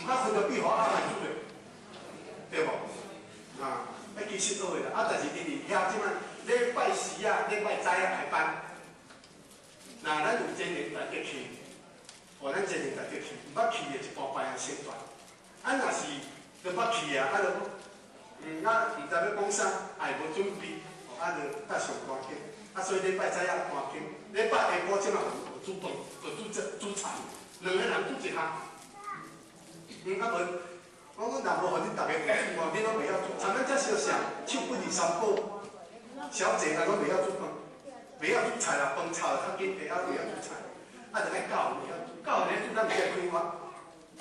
较分著比予阿來煮的，對無？啊，啊其實都會啦，啊但是因為遐這擺禮拜四啊、禮拜早啊開班，若咱有真閒大家去，哦，咱真閒大家去，毋捌去的一半班啊先斷，啊若是都捌去啊，啊就講，啊毋知欲講啥，也無準備，哦，啊就較上趕緊，啊所以禮拜早啊趕緊，禮拜下晡這擺有煮飯，有煮這煮菜，兩个人煮一項，啊無，我講若無予恁逐家會煮哦，恁攏袂曉煮，像咱遮小食，手不離三寶，小姐啊攏袂曉煮飯，袂曉煮菜啦，飯炒得較緊，會曉煮菜，啊就愛教會曉煮，教會煮咱毋才會開發，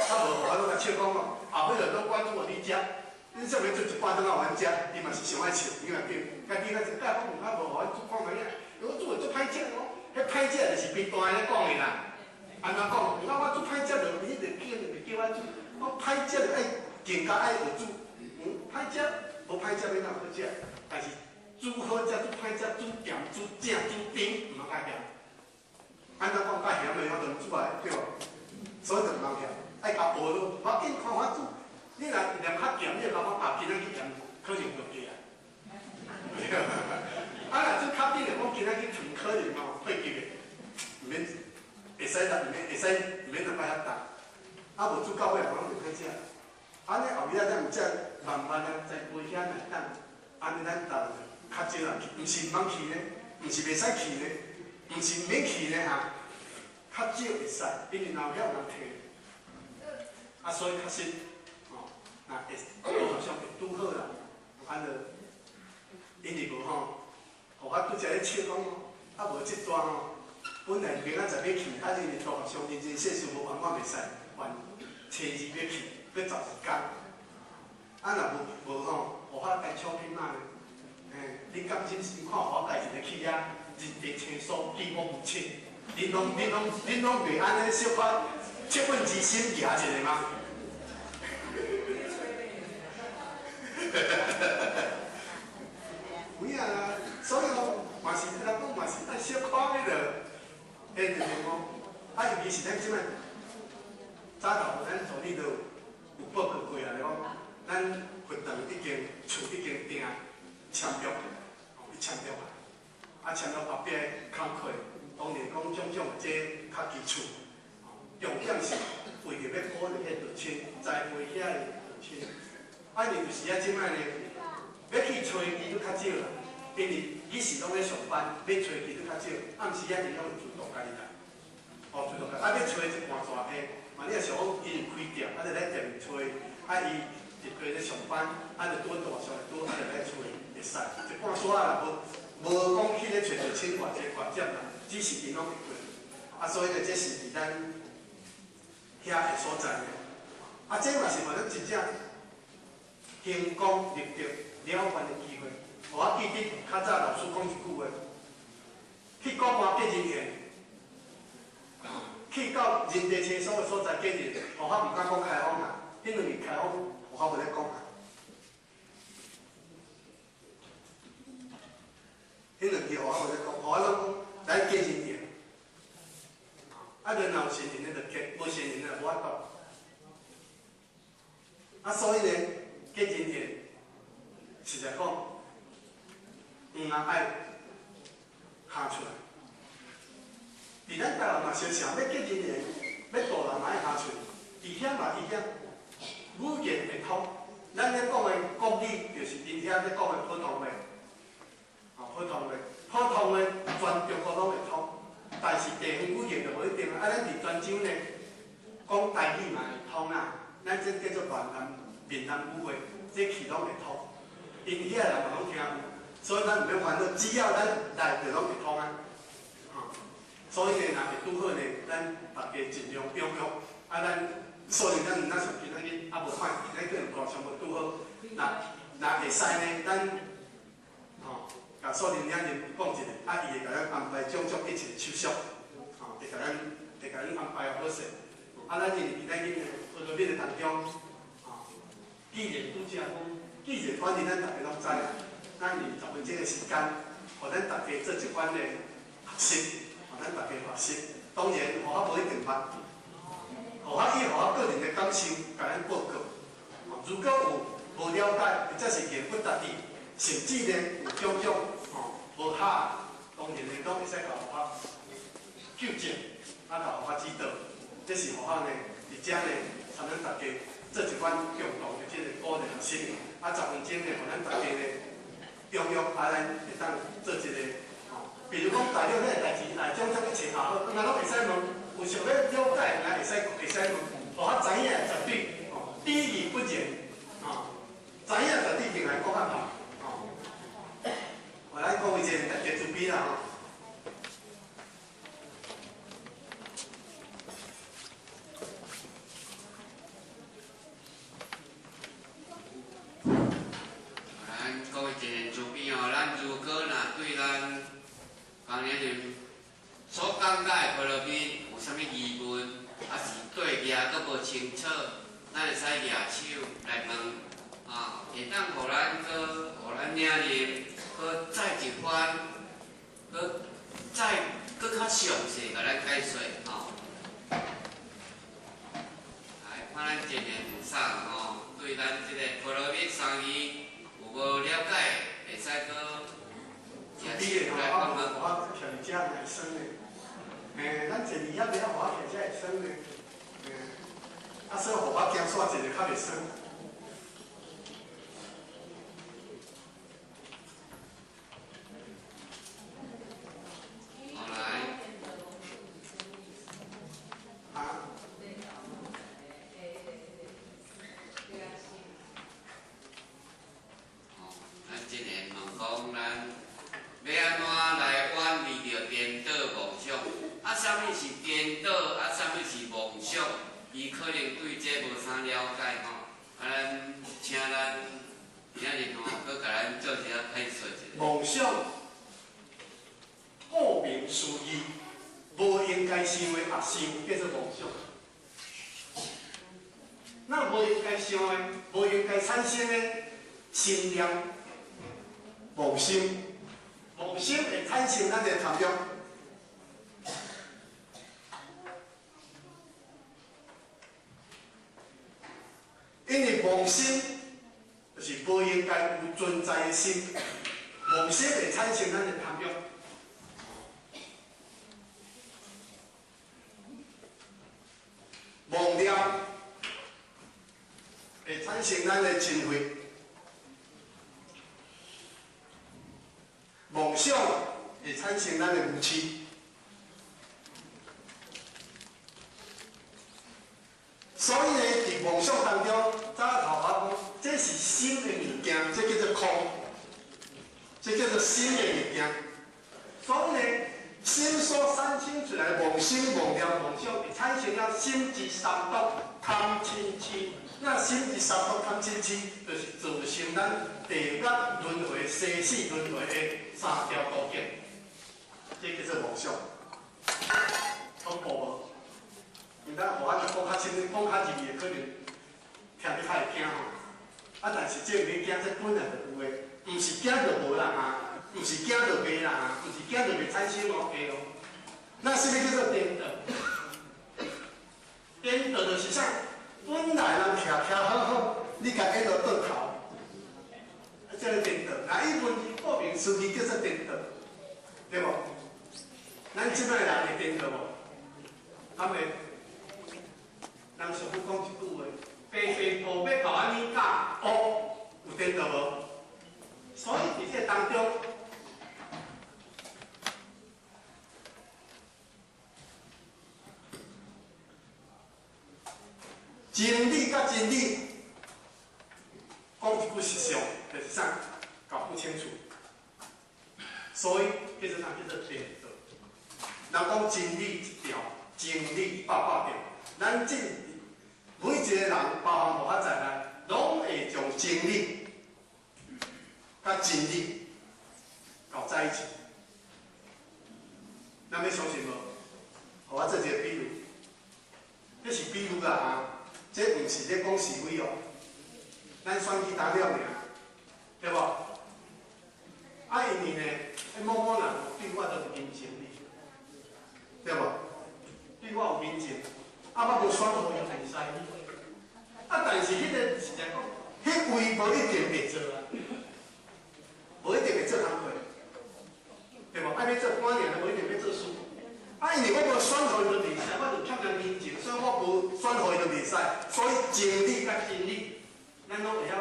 啊無我攏共笑講哦，後尾就攏關注予你食，恁啥物煮一半頓仔予阮食，伊嘛是上愛笑，你若對，家己較一教講啊無予阮煮看覓啊，我煮會足歹食哦，彼歹食就是平淡咧講的啦，按怎講？啊我煮歹食就你就叫就叫我煮，我歹食就愛更加愛學煮，歹食無歹食欲哪好食，但是煮好食、煮歹食、煮鹹、煮正、煮甜，毋通較鹹。按怎講較鹹的，我就煮來對無？所以就毋通鹹，愛共學咯。無要緊，看我煮。你若嫌較鹹，你就共講啊，今仔去鹽可能就加啊。啊，若煮較甜的，講今仔去糖可能吼退級的，毋免會使啦，毋免會使，毋免兩擺遐重。啊，無煮到尾，攏袂歹食。按呢後尾仔咱毋才慢慢啊，在培遐來等，按呢咱台灣較少人去，毋是毋通去呢，毋是袂使去呢，毋是毋免去呢哈，較少會使，因為若有遐有人提。啊，所以確實，吼，若會好像會拄好啦，按就，因為無吼，予我拄才咧笑講吼，啊無這段吼，本來明仔載欲去，啊因為大學上認真世事無完，我袂使還初二欲去，閣12工。啊若無無吼，予我單槍匹馬呢？嘿，你敢忍心看我家一个去遐，人地生疏，寂寞無親，恁攏袂按呢小可惻隱之心行一下嗎？有影啊，所以吼，嘛是人講嘛是愛小可彼個，彼個地方，啊，尤其是咱這擺早頭咱助理都有報告過啊，咧講咱佛堂已經厝已經訂簽約，哦，伊簽約啊，啊簽約後壁工課，當然講種種這較基礎，重點是為著欲鼓勵彼道親，栽培遐的道親。啊，因為有時啊，這擺呢，欲去揣機率較少啦，因為彼時攏咧上班，欲揣機率較少，暗時啊，𪜶攏會主動家己來，哦，主動家，啊，欲揣一半大下，嘛你若想講𪜶有開店，啊，就來店裡揣，啊，伊入去咧上班，啊，就拄大上來拄，啊，就來揣會使，一半煞啦，無無講去咧揣著親偌濟偌濟啦，只是𪜶攏會過，啊，所以呢，這是佇咱遐個所在呢，啊，這嘛是予咱真正興功立德了願的機會。我記得較早老師講一句話：去國外結人緣，去到人地生疏的所在結人，我毋敢講開放啊，彼兩日開放，我無咧講啊。彼兩日我無咧講，我攏講來結人緣。啊，若有善緣的就結，無善緣的無法度。啊，所以呢，結人緣，實在講，毋通愛行出來。佇咱台灣嘛，相像，欲結人緣，欲渡人嘛愛行出來。佇遐嘛一樣，語言會通。咱咧講的國語，就是𪜶遐咧講的普通話。哦，普通話，普通話全中國攏會通，但是地方語言就無一定啊。啊，咱佇泉州呢，講台語嘛會通啊。咱這叫做閩南閩南語話，這去攏會通。𪜶遐人嘛攏聽有，所以咱毋免煩惱，只要咱來就攏會通啊。吼，所以呢，若會拄好呢，咱大家盡量踴躍。啊，咱所以咱毋若像今仔日啊無看，今仔日可能路上無拄好。若若會使呢，咱吼，共素玲兩人講一下，啊，伊會共咱安排種種一切手續，吼，會共咱會共咱安排好勢。啊，咱因為今仔日呢，學到面的當中，吼，既然拄才講，既然反正咱逐家攏知啦，咱用10分鐘的時間，予咱逐家做一番的學習，予咱逐家學習。當然，我無一定捌，予我以予我個人的感受，共咱如果有無了解，或者是言不達意，甚至呢有種種無合，當然呢攏會使共我糾正，啊，共我指導，這是予我呢佇遮呢，參咱大家做一番共同的這個鼓勵學習，啊，10分鐘呢，予咱大家呢，踴躍，啊，咱會當做一個，比如講大了彼個代誌，來種種一切也好，咱攏會使問，有想欲了解，咱會使問，予我知影絕對，知而不言，知影絕對另來閣較好，我咱各位先大家準備啦吼。咱各位真慈悲哦，咱如果若對咱當年人所講解的波羅蜜有啥物疑問，抑是對義閣無清楚，咱會使舉手來問，啊，會當予咱閣予咱領認，閣再一番，閣再閣較詳細共咱解說，吼。來，看咱真緣有啥吼，對咱這個波羅蜜三義有無了解，會使閣舉手來問問。我徛佇遮會酸的，咱坐佇遐袂曉予我徛遮會酸的，啊，所以予我行煞一个較袂酸。好來。啊。哦，咱這個問講咱欲按怎來遠離著顛倒妄想？啊，啥物是顛倒？啊，啥物是妄想？伊可能對這無啥了解吼。啊，咱請咱今日吼，閣共咱做一下解說一下。妄想，顧名思義，無應該想的啊想，叫做妄想。那無應該想的，無應該產生的心念，妄心，妄心會產生咱的貪欲。因為妄心就是無應該有存在的心，妄心會產生咱的貪欲。妄念會產生咱的嗔恚，妄想會產生咱的愚癡。所以呢，佇妄想當中，早頭我講，這是心的物件，這叫做空，這叫做心的物件。所以呢，心所產生出來妄心、妄念、妄想，會產生了心之三毒貪嗔癡。那心之三毒貪嗔癡，就是造成咱地獄輪迴、生死輪迴的三條途徑。這叫做妄想，恐怖無？毋知予我若講較深，講較入去，可能聽得較會驚吼。啊，但是這毋免驚，這本來就有的，毋是驚就無啦哈，毋是驚就袂啦哈，毋是驚就袂產生哦，會哦。那啥物叫做顛倒？顛倒就是啥？本來人徛徛好好，你共伊落倒頭，啊，這個顛倒。那伊文字顧名思義叫做顛倒，對無？咱這擺人會顛倒無？敢會？人俗語講一句話：白白婆欲共按呢教，哦，有顛倒無？所以佇這當中，真理佮真理，講一句實相，就是啥？搞不清楚。所以叫做啥？叫做顛倒。人講真理一條，真理百百條。咱這每一個人，包含我在內，攏會將真理佮真理搞在一起。咱欲相信無？予我做一個比喻，這是比喻啦哈，這毋是咧講是非哦。咱選舉當了爾，對無？啊，因為呢，彼某某人對我都有恩情哩，對無？對我有恩情。啊，我無選予伊就會使。啊，但是彼個實在講，位無一定袂做啊，無一定會做工課，對無？愛欲做官爾，無一定欲做事。啊，因為我無選予伊就袂使，我就欠人人情，所以我無選予伊就袂使。所以真理佮真理，咱攏會曉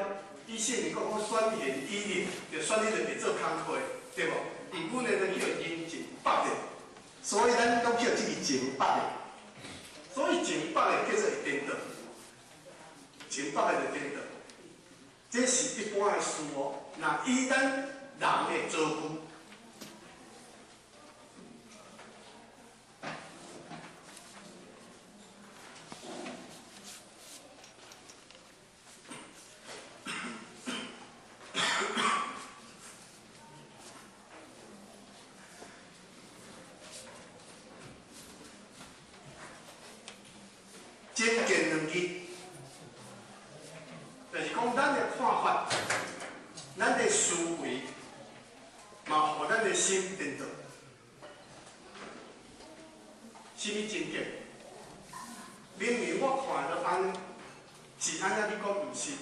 以聖言講，講選賢與能，就選你就袂做工課，對無？毋過呢，就叫人情縛的，所以咱攏叫這個情縛的。所以情縛的叫做會顛倒，情縛的就顛倒。這是一般的事哦。若以咱人的造句。真見兩字，就是講咱的看法、咱的思維，嘛，予咱的心顛倒。啥物真見？明明我看著按呢，是按呢，你講毋是？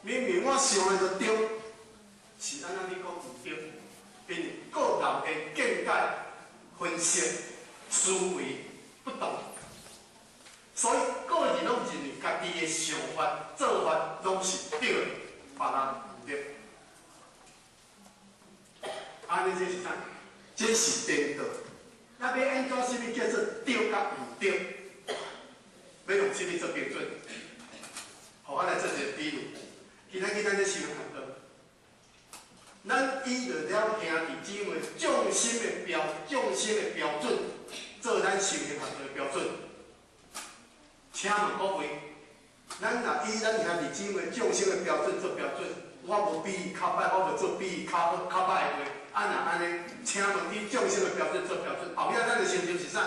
明明我想的就對，是按呢，你講毋對？因為個人的見解、分析、思維不同。所以個人攏認為家己的想法、做法攏是對的，別人毋對。按呢這是啥？這是顛倒。那欲按怎啥物叫做對佮毋對？欲用啥物做標準？予我來做一個比喻。今仔日咱咧修學道，咱依著了兄弟姊妹眾生的標準，做咱修行學道的標準。請問各位，咱若以咱兄弟姊妹眾生的標準做標準，我無比伊較歹，我無做比伊較好、較歹的話，啊若按呢，請問以眾生的標準做標準，後壁咱的成就是啥？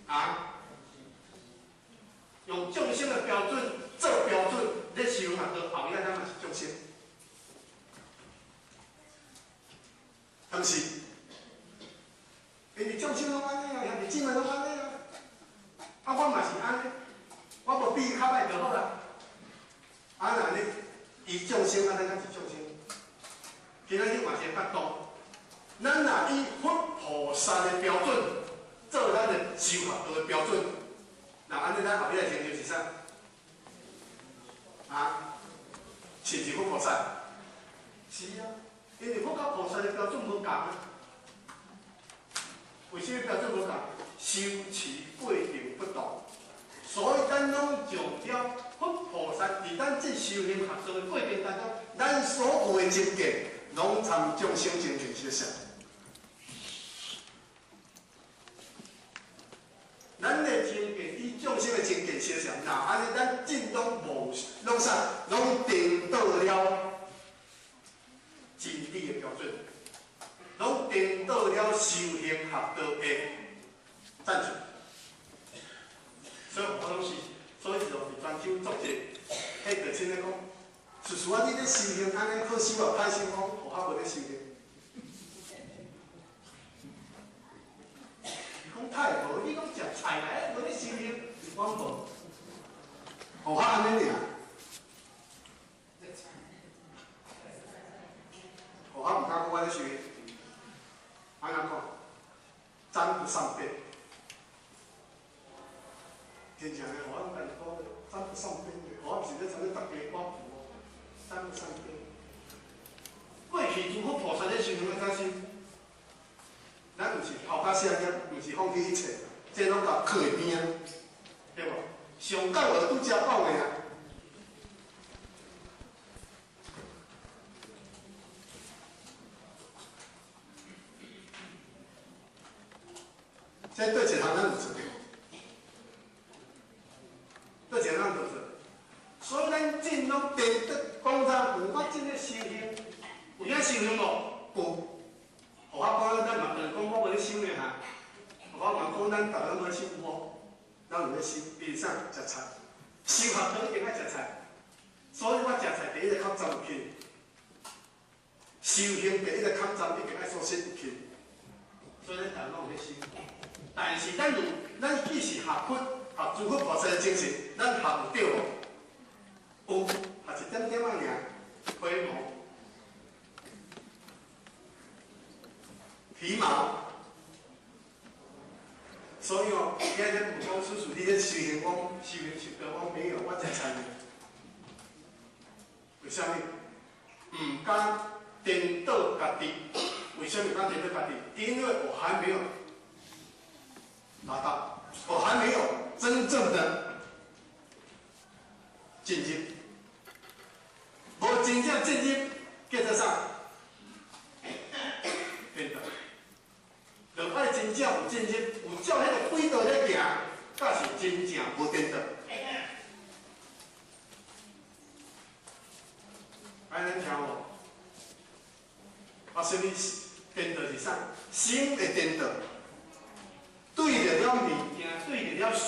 啊？用眾生的標準做標準，咧修學道，後壁咱嘛是眾生，敢是？因為眾生攏按呢啊，兄弟姊妹攏按呢啊。啊，我嘛是按呢，我無比伊較歹就好啦。啊，若按呢，伊眾生，啊，咱才是眾生。今仔日嘛是會角度，咱若以佛菩薩的標準做咱的修學道的標準，若按呢，咱後壁的成就是啥？啊？是毋是佛菩薩？是啊，因為佛佮菩薩的標準無仝啊。為啥物標準無仝？修持過程不同，所以咱攏將了佛菩薩佇咱這修行學道的過程當中，咱所有的知見，攏參眾生知見相像。咱的知見與眾生的知見相像，若按呢，咱真攏無攏啥，攏顛倒了真理的標準，攏顛倒了修行學道的贊助，所以我攏是，所以就佇泉州作者，彼就凊咧講，事實啊，你咧修行按呢好修啊，歹修講，予較無咧修行。伊講太無，你攏食菜來，無咧修行，伊講無，予較按呢爾，予較毋敢講我咧修行，按怎講？沾不上邊。真正的，我攏家己講，沾不上邊的，我毋是咧參咧逐家講符，沾不上邊。過去諸佛菩薩咧修行按怎修？咱毋是頭殼寫業，毋是放棄一切，這攏共囥佇邊仔，對無？上教學拄才講的啊。這對一項咱有做著？對一項咱有做。所以咱真攏顛倒，講啥？有我真咧修行，有影修行無？有。予我講，咱嘛就是講我無咧修的哈。我嘛講咱逐个攏無咧修有無？咱有咧修，比如啥？食菜，修學道一定愛食菜。所以我食菜第一個較站有去，修行第一個較站一定愛素食有去。所以咱逐个攏有咧修。但是咱有，咱既是學佛，學諸佛菩薩的精神，咱學有對無？怎爾？皮毛、皮毛。所以哦，今日問講叔叔，你咧修行，講修行修道，講沒有，我食菜。為啥物？毋敢顛倒家己。為啥物敢顛倒家己？因為我還沒有達到，我還沒有真正的進入。無真正進入，叫做啥？顛倒。就愛真正有進入，有照彼个軌道咧行，才是真正無顛倒。按呢聽無？啊，啥物顛倒是啥？心會顛倒，對著了物件，對著了事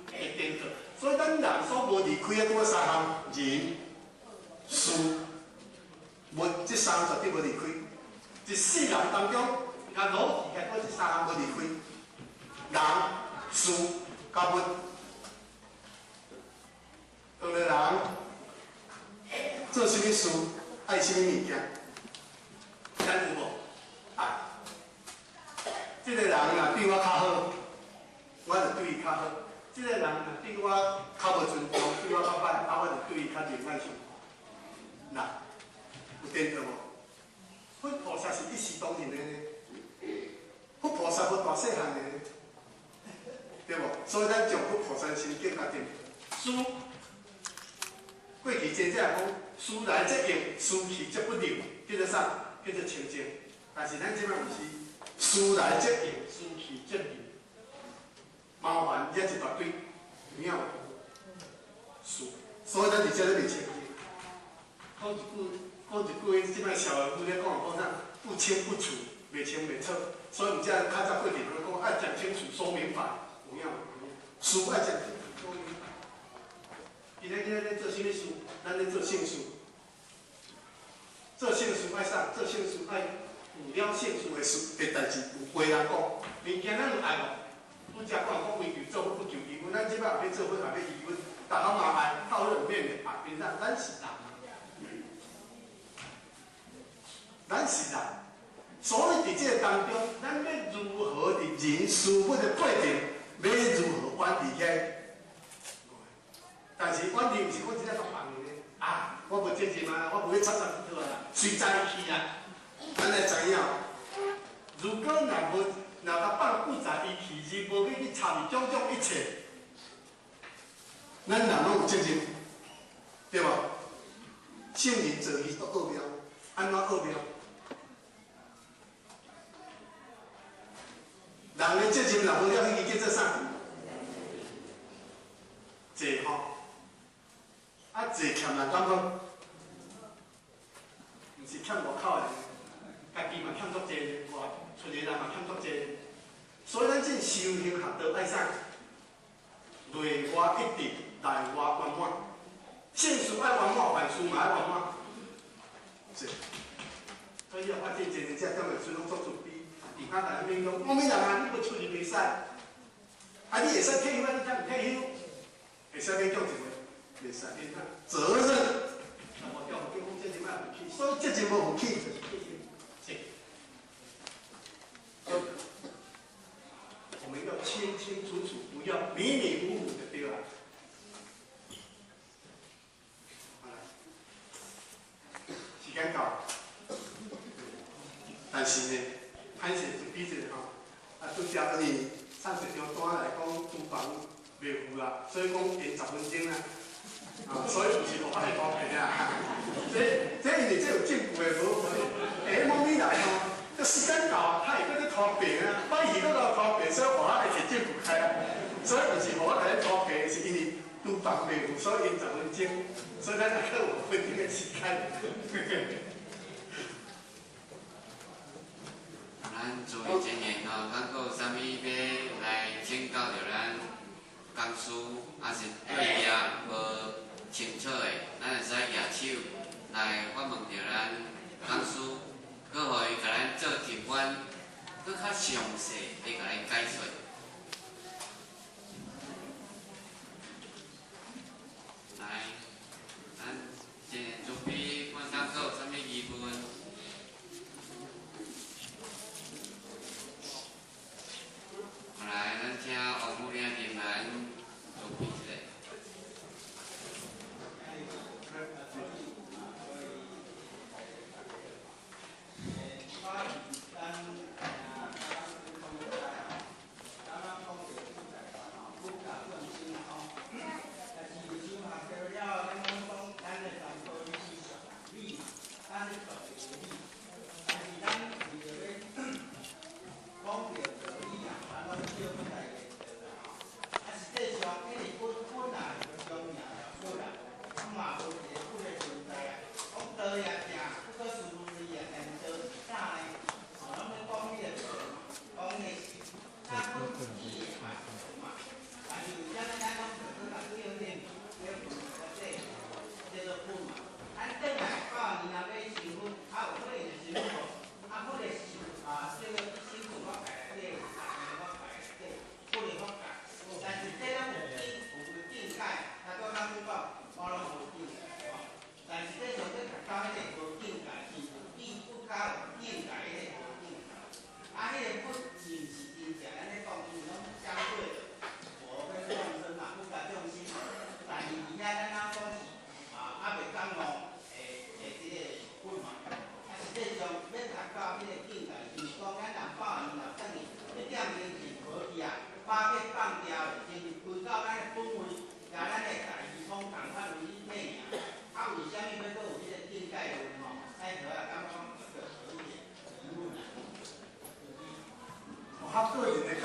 會顛倒。所以咱人所無離開的拄仔三項：人、事、物，這三項絕對無離開。一世人當中，共攞起來，閣這三項無離開：人、事、佮物。當個人做啥物事，愛啥物物件，咱有無？愛。這個人若對我較好，我就對伊較好；這個人若對我較無尊重，對我較歹，啊，我就對伊較忍耐相。那有顛倒無？佛菩薩是一視同仁的呢，佛菩薩無大細漢的呢，對無？所以咱將佛菩薩心境較定。事過去真正講，事來則應，事去則不留，叫做啥？叫做清淨。但是咱這擺毋是，事來則應，事去則留，麻煩也一大堆，有影無？事，所以咱佇遮咧袂清淨。講一句，講一句，這擺社會咧講講啥？不清不楚，袂清袂楚。所以毋才較早過去講愛講清楚，說明白，有影無？事愛講清楚，說明白。今日今日咧做啥物事？咱咧做聖事，做聖事愛啥？做聖事愛有了聖事的事的代誌，有話人講。物件咱有愛無？拄才講講為求做佛不求醫院，咱這擺也欲做佛，也欲醫院，逐項嘛愛，到兩面的愛，變啥？咱是人，咱是人，所以佇這個當中，咱欲如何佇人事物的過程，欲如何遠離遐？但是遠離毋是講真正足放的呢？啊，我無責任啊，我無去插插佚佗啊，隨在去啊。咱來知影，如果若無若共放不在伊去，而無欲去參與種種一切，咱人攏有責任，對無？聖人做伊都奧妙，按怎奧妙？人的責任若無了，彼個叫做啥？債吼。啊，債欠人敢講？毋是欠外口的，家己嘛欠足濟，外出的人嘛欠足濟。所以咱這修行學道愛啥？內外一致，內外圓滿。聖事愛圓滿，凡事嘛愛圓滿。是。所以我這前日這點的時攏做準備，伫較內面講，我咩人啊？你無出入袂使，啊，你會使退休啊？你敢毋退休？會使免講一話，袂使免啊。責任，無叫叫講責任愛負起，所以責任無負起就是退休。是。我們要清清楚楚，不要迷迷糊糊的對啦。好啦，時間到，但是呢，歹勢就比一下吼，啊，拄才因為送一張單來講，廚房袂赴啦，所以講延10分鐘啦，啊，所以毋是無法度拖平啊。這因為這有證據的，無無，某咪來吼，這時間到啊，他會閣咧拖平啊，擺去閣來拖平，所以我會摕證據開啊。所以毋是予我來拖平，是因為廚房袂赴，所以延10分鐘，所以咱還閣有5分鐘的時間。咱諸位青年吼，敢閣有啥物欲來請教著咱講師，抑是對業無清楚的，咱會使舉手來發問著咱講師，閣予伊共咱做提問，閣較詳細來共咱解說。來，咱先準備。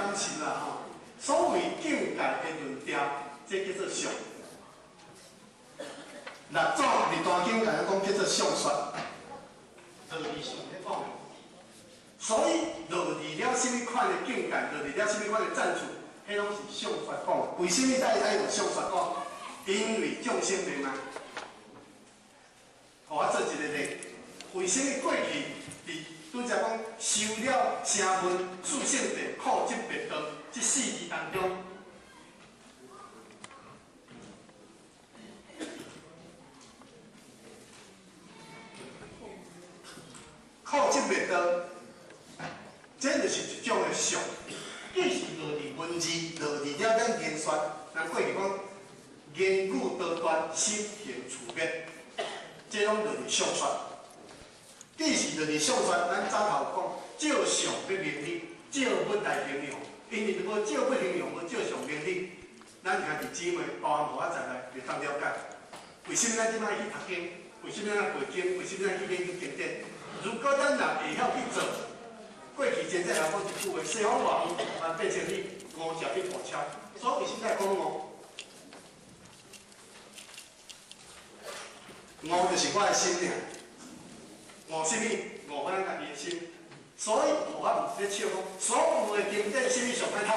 感受啦吼。所謂境界的論調，這叫做相。六祖佇大經共咱講叫做相說，落佇相咧講。所以落佇了啥物款的境界，落佇了啥物款的戰處，彼攏是相說講。為啥物愛愛用相說講？因為眾生袂明。予我做一個例，為啥物過去佇拄才講修了聲聞四聖諦苦集滅道這四字當中，苦集滅道，這就是一種的相，既是落佇文字，落佇了咱言說，咱過去講言語道斷，心行處滅，這攏落佇相說。既是落佇相說，咱早頭講照相欲明理，照物來形容，因為無照物形容，無照相明理，咱兄弟姊妹包含我在內，袂當了解。為啥物咱這擺去讀經？為啥物咱背經？為啥物咱去研究經典？如果咱若會曉去做，過去真正人講一句話：西方偌遠，萬八千里，五食比五超。所以為啥物愛講五？五就是我的心爾。悟啥物？悟咱家己的心。所以，我毋是咧笑講，所有的經典，啥物上歹讀？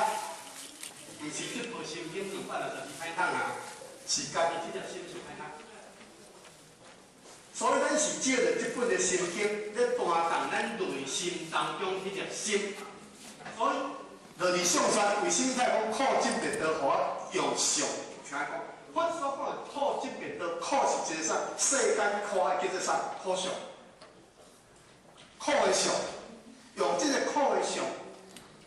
毋是這部心經262歹讀啊，是家己這隻心上歹讀。所以，咱是借著這本的心經，咧帶動咱內心當中彼隻心。所以，落佇相說，為啥物才講苦集滅道？予我用相聽講，佛所講的苦集滅道，苦是一個啥？世間苦海叫做啥？苦相。苦的相，用這個苦的相，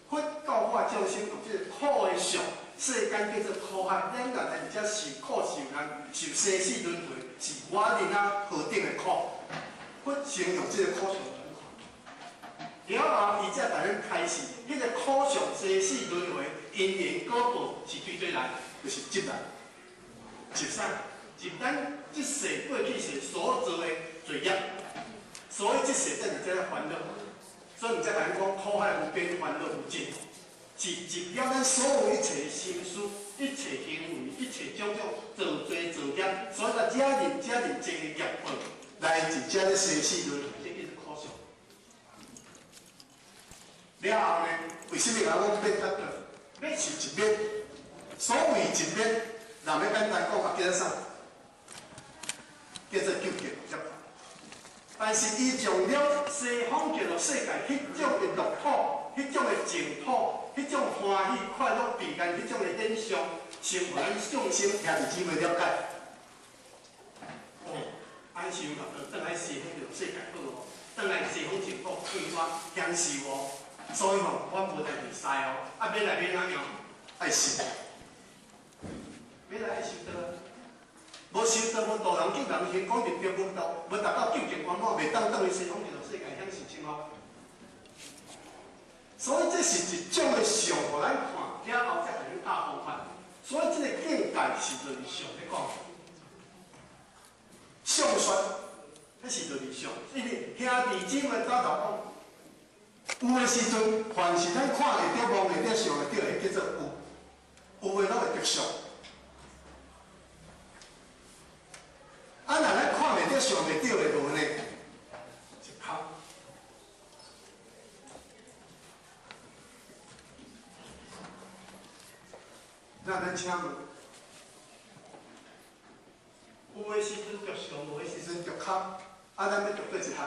佛教化眾生用這個苦的相，世間叫做苦海。咱若來佇遮受苦受難、受生死輪迴，是我認啊何等的苦。佛先用這個苦相來看，了後伊才共咱開示，彼個苦相生死輪迴因緣果報是對佗來，就是集來，集啥？集咱這世過去世所做的罪業。所以這世才佇遮咧煩惱，所以才共咱講苦海無邊，煩惱無盡，是集了咱所有一切心思、一切行為、一切種種造罪造業，所以才遮爾遮爾濟的業報來佇遮咧生死輪迴，這叫做苦相。了後呢，為啥物人講滅得道？滅是一滅，所謂一滅，若欲簡單講，啊叫做啥？叫做究竟。但是伊將了西方極樂世界彼種的樂土、彼種的淨土、彼種歡喜快樂彼岸、彼種的現象，先予咱眾生兄弟姊妹了解。哦，按想啊，就轉來西方極樂世界好哦，轉來西方淨土快活享受哦。所以吼，我無代誌使哦，啊，欲來欲怎樣？愛修，欲來愛修道。無修道，無度人救人，行廣入道，無度，無達到究竟圓滿，袂當轉去西方極樂世界享受生活。所以這是一種的相，予咱看了後才共咱教方法。所以這個境界是論相咧講，相說，彼是論相。因為兄弟姊妹早頭講，有的時陣，凡是咱看會著、摸會著、想會著的，叫做有，有的攏會著相。啊！若咱看袂著、想袂著的無呢，是空。那咱請問，有的時陣著相，無的時陣著空，啊，咱欲著佗一項？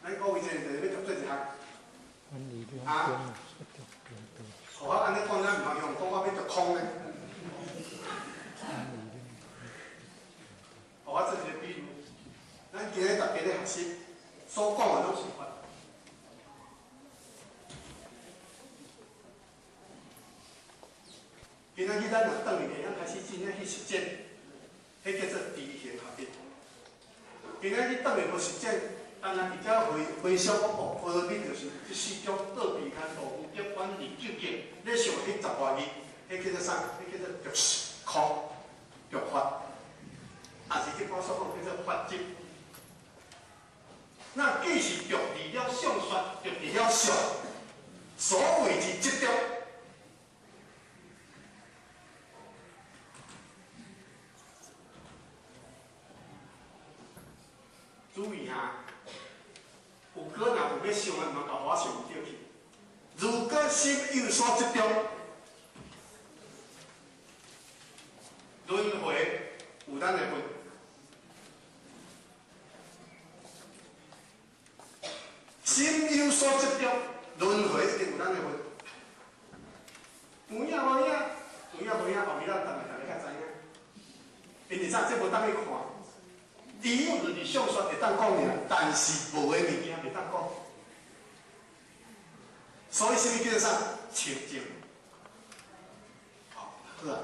咱各位這個欲著佗一項？啊？我按呢講，咱毋通用講我欲著空呢。我做一個比喻，咱今日大家咧學習，所講的攏是法。今仔日咱若轉去，會曉開始真正去實踐，彼叫做知行合一。今仔日轉去無實踐，但若佇遮回回想哦，波羅蜜就是這四種道彼岸、道無德、遠離究竟，咧想彼十外字，彼叫做啥？彼叫做著空、著法。也是一般所講叫做法執。那既是著佇了相說，著佇了相，所謂一注意哈，有可能有欲想的，嘛共我想毋著去。如果心有所执著，轮回有咱的份。心有所执著，轮回一定有咱的份。有影无影？有影无影？后尾咱逐个逐个较知影。因为啥？这无当去看。伊有就是相说会当讲尔，但是无的物件袂当讲。所以，啥物叫做啥？清净。好，好啊。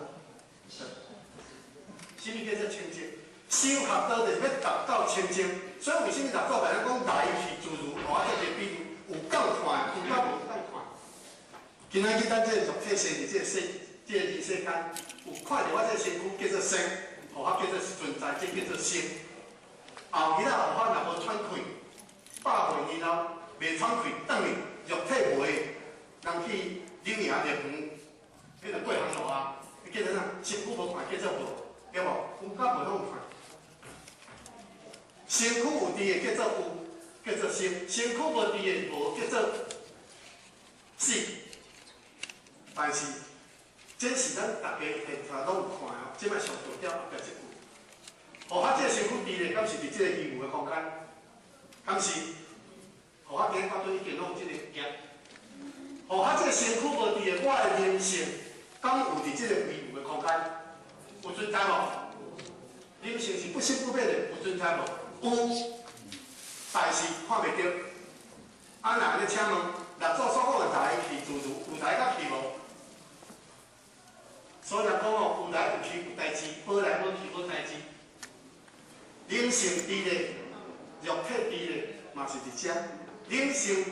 啥物叫做清净？修学道就是欲达到清净。所以为啥物六祖大人讲来去自如？我这个比喻有够看，有够无够看。今仔日咱这个肉体生伫这个世，这个人世间，有看著我这个身躯叫做生，予我叫做存在，这叫做生。后日仔予我若无喘气，100岁年后袂喘气，转去肉体无的，人去柳营乐园，彼个过行路啊，叫做啥？身躯无看，叫做无，对无？有甲无拢有看。身躯有伫的叫做有，叫做生；身躯无伫的无，叫做死。但是，这是咱大家现在拢有看哦。这摆上重点后壁这句，予我这个身躯伫咧，敢是伫这个虚无的空间？敢是？予我今日到底已经拢有这个业。予我这个身躯无伫的，我的灵性，敢有伫这个虚无的空间？有存在无？灵性是不生不灭的，有存在无？有，但是看袂著。啊，若按呢请问，六祖所讲的来去自如，有来佮去无？所以人讲哦，有来有去有代志，无来无去无代志。灵性伫咧，肉体伫咧，嘛是伫遮。灵性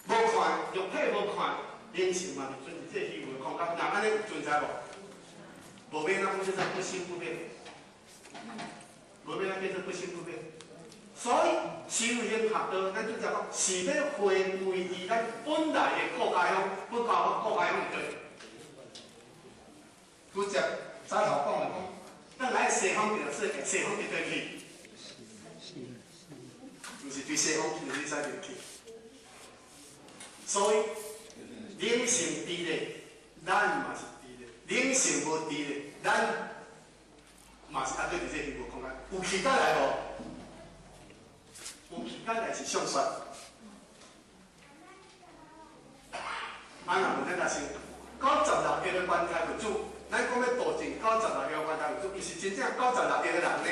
无看，肉体无看，灵性嘛是存伫这个虚无的空间。若按呢有存在无？无免咱讲这个不生不灭，无免咱叫做不生不灭。所以修行学道，咱拄才讲是欲回归于咱本来的故家乡，本家故家乡伫佗？拄才早头讲的讲，咱来西方极乐世界，西方伫佗去？毋是对西方去，你使入去。所以灵性伫咧，咱嘛是伫咧；灵性无伫咧，咱嘛是犹阁伫这虚无空间。有去甲来无？有去甲来是相说。啊，若无咱若想96亿个关台为主，咱讲欲度尽96亿个关台为主，伊是真正96亿个人呢？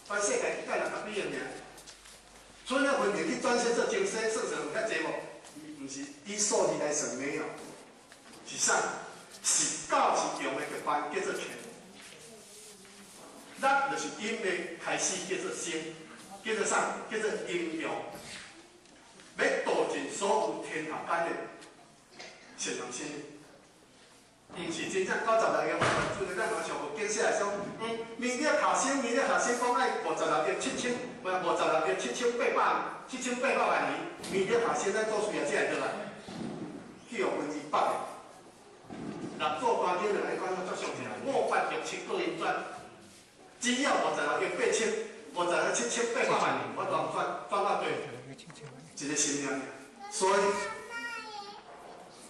全世界160几亿尔，剩了分别去转世做众生，算算有遐济无？毋是以数字来算，没有，是啥？是九是阳的一半，叫做乾。六就是阴的开始，叫做生，叫做啥？叫做阴阳。欲度尽所有天下间的善男信女，毋是真正96亿万主，咱嘛上无见识来说，弥勒下生，弥勒下生讲爱56亿七千，无56亿七千八百7800万年，弥勒下生咱祖师爷才会倒来，去予分之百的。六祖坛经就来讲，足详细啦，五八六七各运转，只要56亿八千，56亿7800万年，我都转转到对，一个心念尔。所以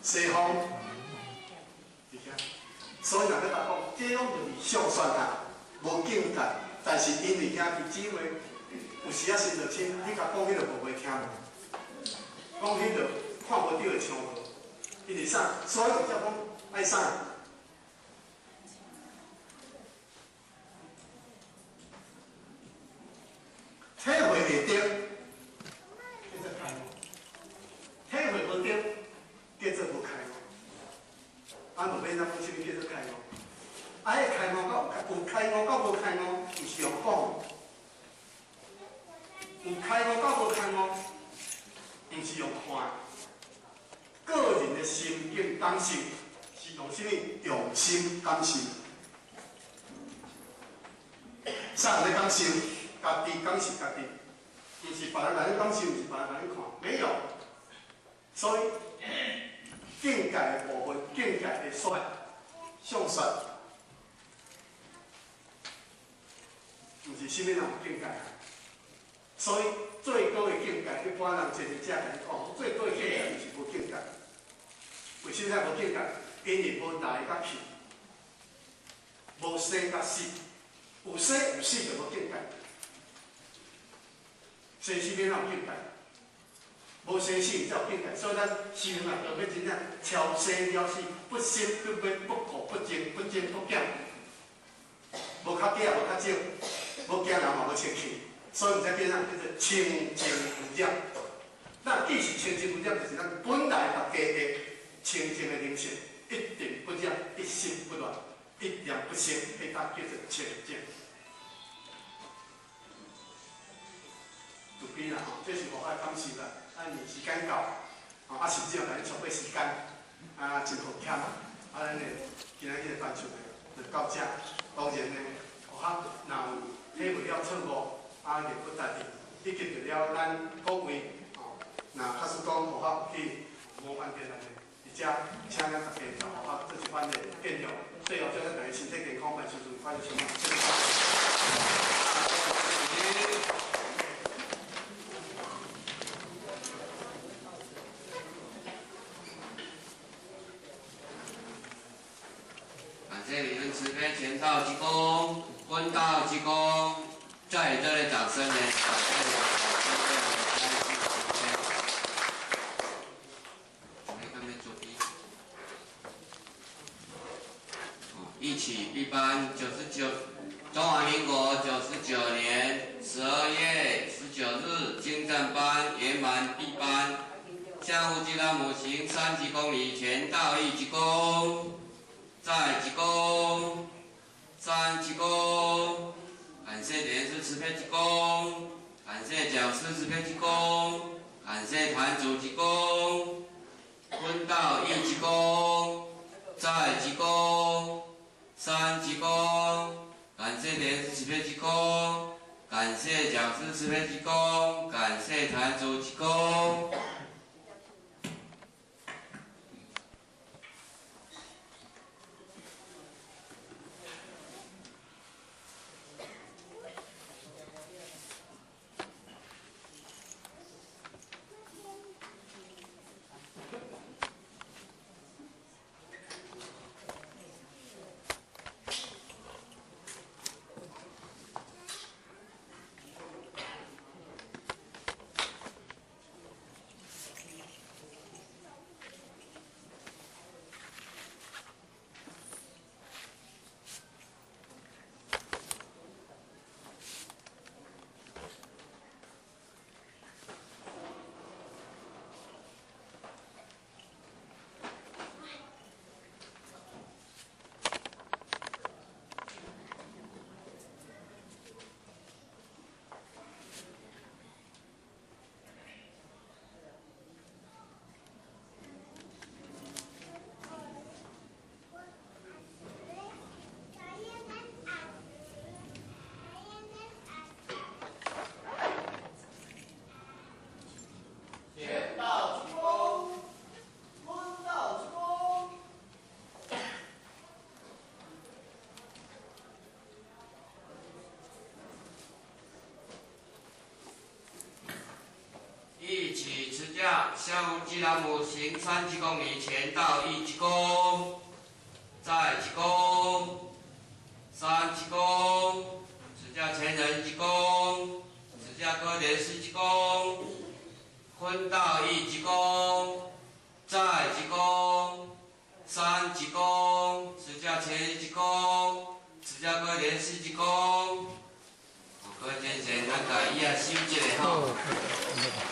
西方，所以若欲共讲，这拢就是相算啊，无境界。但是因为兄弟姊妹有时仔心就深，你共讲彼个无会听无，讲彼个看无著会唱无，因为啥？所以才讲爱啥？体会袂著，叫做开悟；体会无著，叫做无开悟。啊，无免咱讲啥物叫做开悟。啊，彼开悟佮有开悟佮无开悟，毋是用讲。有开悟佮无开悟，毋是用看。个人的心境感受是用啥物？用心感受。啥人咧感受？家己感受家己，毋是别人来咧感受，毋是别人来咧看，没有。所以境界的部分，境界的说相说，毋是啥物人有境界。所以最高的境界，一般人真济者共你讲，最高的境界就是无境界。为啥物无境界？因为无来佮去，无生佮死，有生有死就无境界。生死免有境界，无生死才有境界。所以咱修行啊，就欲真正超生了死，不生不灭，不垢不净，不增不减，无较加，无较少，无惊人嘛无清气，所以毋知变啥叫做清净无染。那既是清净无染，就是咱本来家己的清净的灵性，一尘不染，一心不乱，一念不生，彼搭叫做清净。慈悲啦吼，这是无爱感受啦。啊，因为时间到，吼啊，甚至有共你超过时间，啊，真抱歉。啊，咱的今仔日的班授就到遮。当然呢，学校若有体会了错误，啊，就不答应，以及著了咱各位吼，若假使讲学校去模范起来呢，伫遮请咱大家来学校做一番的建议，最后祝咱大家身体健康，万事如意，快乐平安。谢谢。感谢你们慈悲全道鞠躬，分道鞠躬，再热烈掌声呢！一起闭班99，中华民国99年12月19日，精湛班圆满闭班，向乌吉拉姆行3级公里全道一鞠躬。再鞠躬，三鞠躬，感谢莲师慈悲鞠躬，感谢讲师慈悲鞠躬，感谢坛主鞠躬，分道一鞠躬，再鞠躬，三鞠躬，感谢莲师慈悲鞠躬，感谢讲师慈悲鞠躬，感谢坛主鞠躬。一起持教，向乌吉拉姆行3鞠躬礼，前道一鞠躬，再鞠躬，三鞠躬，持教前人鞠躬，持教各莲师鞠躬，坤道一鞠躬，再鞠躬，三鞠躬，持教前人鞠躬，持教各莲师鞠躬。各位先生，咱家伊也收一下吼。